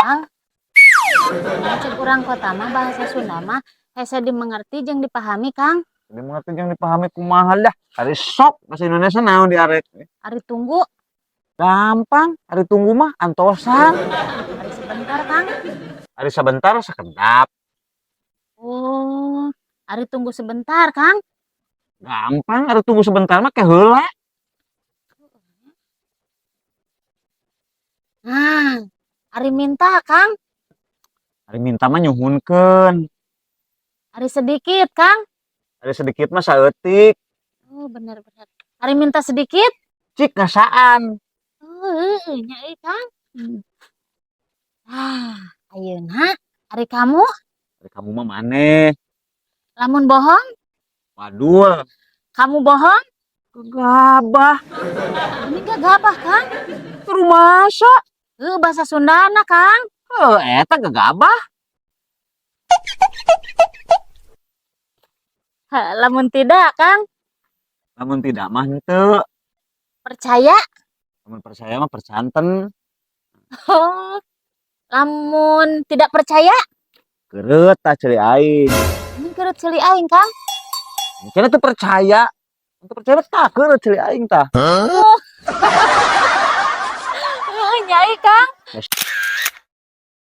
Kang. Cek urang kota mah bahasa Sunda mah hese dimengerti jeung dipahami, Kang. Dimengerti jeung dipahami kumaha dah. Ari sok bahasa Indonesia naon diarek? Ari tunggu. Gampang, ari tunggu mah antosan. Ari sebentar, Kang. Ari sebentar sakedap. Oh, ari tunggu sebentar, Kang. Gampang, ari tunggu sebentar mah ke heula. Nah, ari minta, Kang. Ari minta mah nyuhunkeun. Ari sedikit, Kang. Ari sedikit mah saeutik. Oh, bener-bener. Ari minta sedikit? Cik ngasaan. Oh, heueuh nya euy, Kang. Ah, ayeuna ari kamu? Ari kamu mah maneh. Lamun bohong? Wadul. Kamu bohong? Gegabah. Ini gegabah, Kang. Rumasa. Heuh, bahasa Sundana, Kang. Heuh, eta gegabah. Ha, lamun tidak, Kang. Lamun tidak mah henteu. Percaya? Lamun percaya mah percanten. Oh. Lamun tidak percaya? Keureut tah ceuli aing. Ini keureut ceuli aing, Kang. Cenah teu percaya. Teu percaya tah keureut ceuli aing tah. Oh. Heeh, nyai, Kang. Yes.